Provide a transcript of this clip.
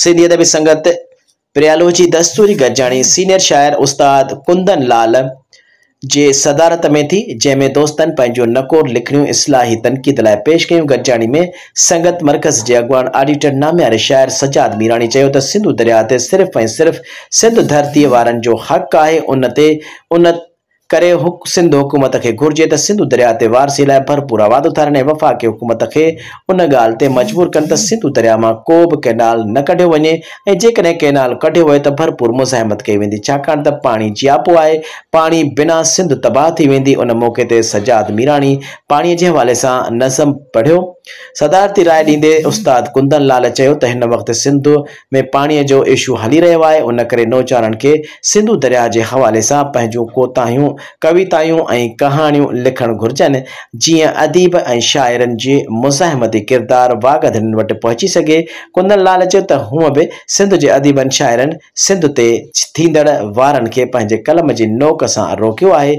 سنڌي ادبي سنگت پريالوء جي دستوري گڏجاڻي سينيئر شاعر استاد ڪندن لال جي صدارت ۾ ٿي، جنهن ۾ دوستن پنهنجون نڪور لکڻيون اصلاحي تنقيد لاء پيش ڪيون. گڏجاڻي ۾ سنگت مرڪز جي اڳواڻ آڊيٽر نامياري شاعر سجاد ميراڻي چيو ته سنڌو درياهه تي صرف ۽ صرف سنڌ ڌرتيء وارن جو حق آهي ان تي ان ڪري سنڌ حڪومت کي گهرجي ته سنڌو درياهه تي وارثي لاء ڀرپور آواز اٿارين ۽ وفاقي حڪومت کي ان ڳالهه تي مجبور ڪن ته سنڌو درياهه مان ڪو به ڪئنال نه ڪڍيو وڃي ۽ جيڪڏهن ڪئنال ڪڍيو ويو ته ڀرپور مزاحمت ڪئي ويندي ڇاڪاڻ ته پاڻي جياپو آهي پاڻي بنا سنڌ تباهه ٿي ويندي ان موقعي تي سجاد ميراڻي پاڻي جي حوالي سان نظم پڙهيو. صدارتي راء ڏيندي استاد ڪندن لال چيو ته هن وقت سنڌ ۾ پاڻي جو اشو هلي رهيو آهي ان ڪري نوجوانن کي سنڌو درياهه جي حوالي سان پنهنجون ڪوتاهيون، ڪويتايون ۽ ڪهاڻيون لکڻ گهرجن جيئن اديب ۽ شاعرن جي مزاحمتي ڪردار واڳ ڌڻين وٽ پهچي سگهي. ڪندن لال چيو ته هونء به سنڌ جي اديبن شاعرن سنڌ تي ٿيندڙ وارن کي پنهنجي قلم جي نوڪ سان روڪيو آهي.